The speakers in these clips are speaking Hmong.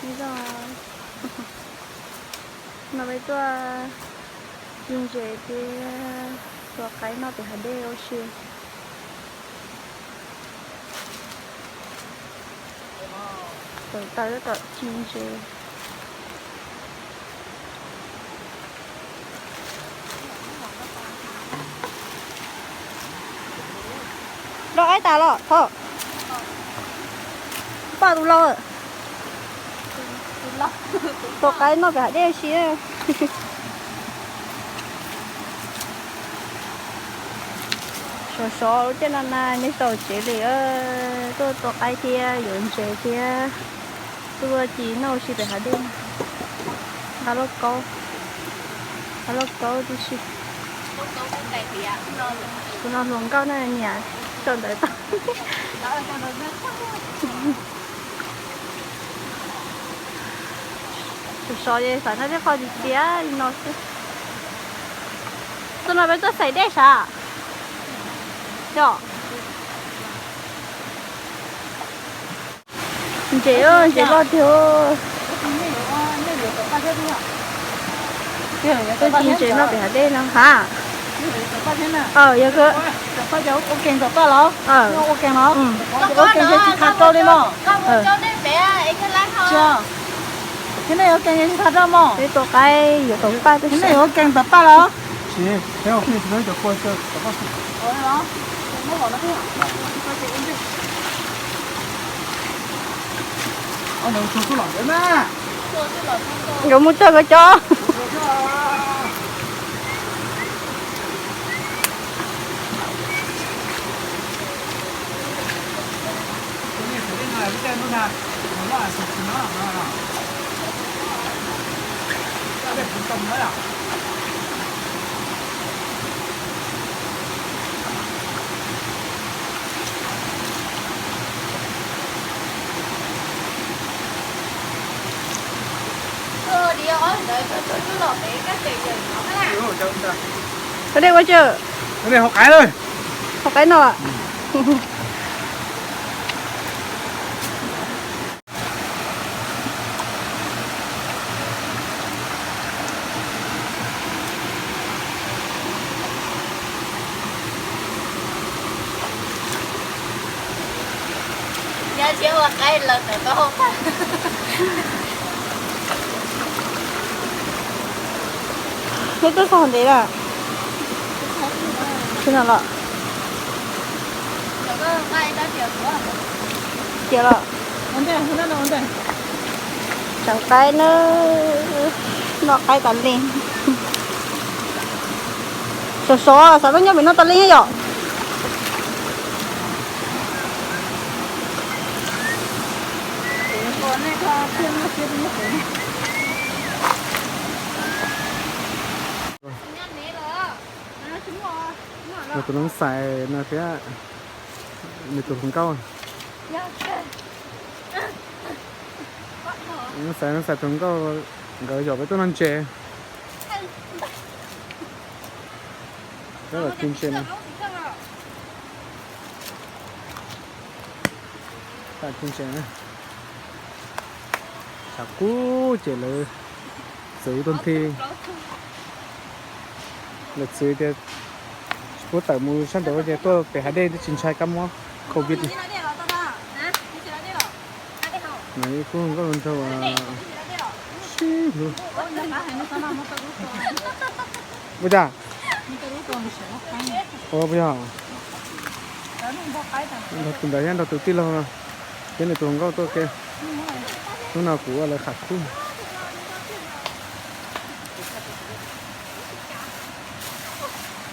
Nyob zoo, no peb tuaj ci ntses thiab tua qaib noj pem hav dej ua si. Tawm taws tom ci ntses. Rau qaib tas los thov. Poj tus laus. Tua qaib noj pem hav dej ua si. Sov sov lub caij no na nej tau tsev li, tuaj tua qaib thiab yuav ntses thiab tuaj ci noj ua si pem hav dej. Nqa lauj kaub, nqa lauj kaub tib si. Tus no hluas nkauj na niam, sau ntawv tau. Sov sov es xav noj tej qho txias txias li no xwb. Tuaj no peb tuaj xaim dej sav. Yog ntses, ntses loj tiag. Tuaj ci ntses noj pem hav dej no ha. Yog, ua ke txom paj los, ua ke los, ua ke tsis tha rau li mog. Thiab nej yuav ua ke tsis tha rau mog. Peb tua qaib yuav tau paj, thiab nej yuav ua ke txom paj los. Nkawd mus txog nkawd cov. Ua dej ua tsi? Ua dej haus qaib lawm. Haus qaib no. Nyob tsis ua qaib lawm tawm tau hauv qab. Neb twb txog ntev lawm. Tsis no los. Cia los. Tseem qaib na, noj qaib tas li. Sov sov xav tuaj nyob pem no tas li yom. Nws tus noob xais no thiab nws tus hluas nkauj. Noob xais, noob xais tus hluas nkauj, nkawd yaum peb tuaj noj ntses. Peb los ci ntses no. Ci ntses na. Tshav kub ces lawv txwv tuaj nthi. Lawv txwv tias tsis pub tawm mus sab nraud ces tuaj pem hav dej twb tsis ntshai kab mob covid li. No ib khub nkauj hluas nraug sib hlub. Ua cas? Ua puas yog? Nrog tus ntawd thiab nrog tus tij laug thiab nws tus hluas nkauj tuaj ke. Hnub no kuv ua lawv qham khub.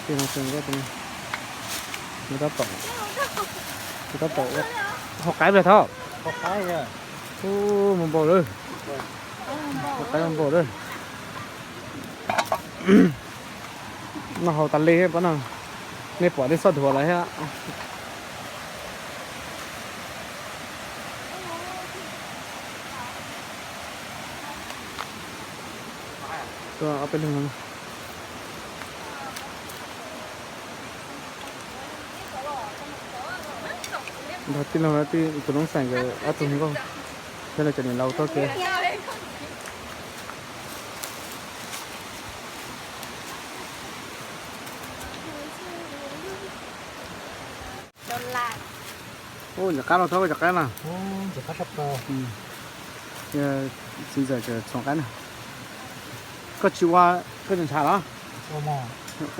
Tij laug tus hluas nkauj tus no, tab tom, tab tom haus qaib pliag thov. Ub, mus npaum lawm. Haus qaib mus npaum lawm. Noj haus tas li pab no. Nej pom nej xob dhuav lawm thiab. Tuaj ob peb leeg no. Nrog tij laug, tij tus noob xais nkawd ob tug hluas nkauj thiab lawv cov niam laus tuaj ke. Ncov qab no txhob cov qab na. Txiv ntxawm txhoov qab na. Koj tsis ua, koj tsis ntshav los?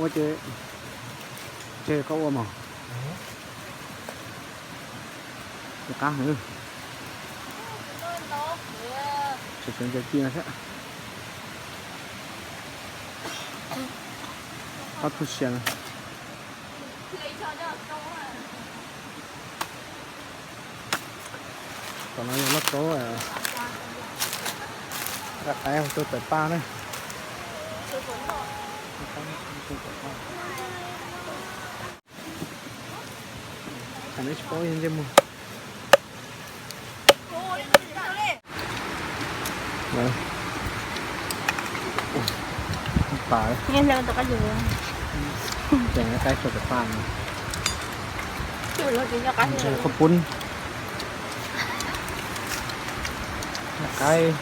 Ua ces, ces koj ua mog. Qab heev. Tseem tseem ci no thiab. Qab thuj sia no. Tom no yog loj kaub, nqa qaib hu tuaj tawm paj na. Tsis paub ntsej muag. Pas, qaib tso tawm paj no. Qhaub poob. Qaib,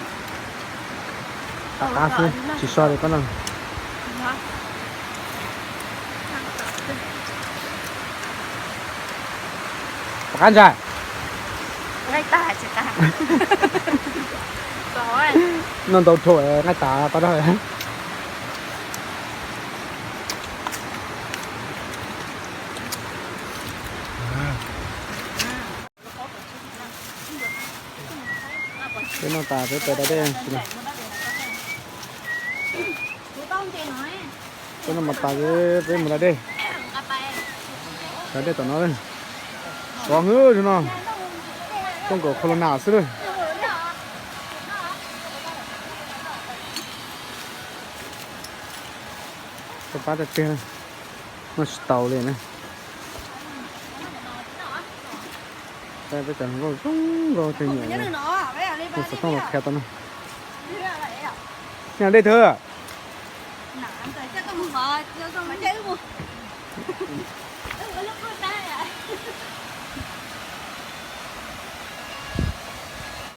qab qab xwb tsis so li koj no. Pom qab ntsa. Noj ntau dhau nqaij tas pab dab. Peb noj tas peb pais da dej tsis na. Peb noj mov tas peb mus da dej. Da dej tom no, sov hwv no, koj nkaus kho los nas xwb lawm. Koj pab tag tiag, noj tsis taus li na. Peb cov hluas nkauj zoo nkauj cov nyiam mus xov tooj los qhia tau no. Nyiam dej thwv.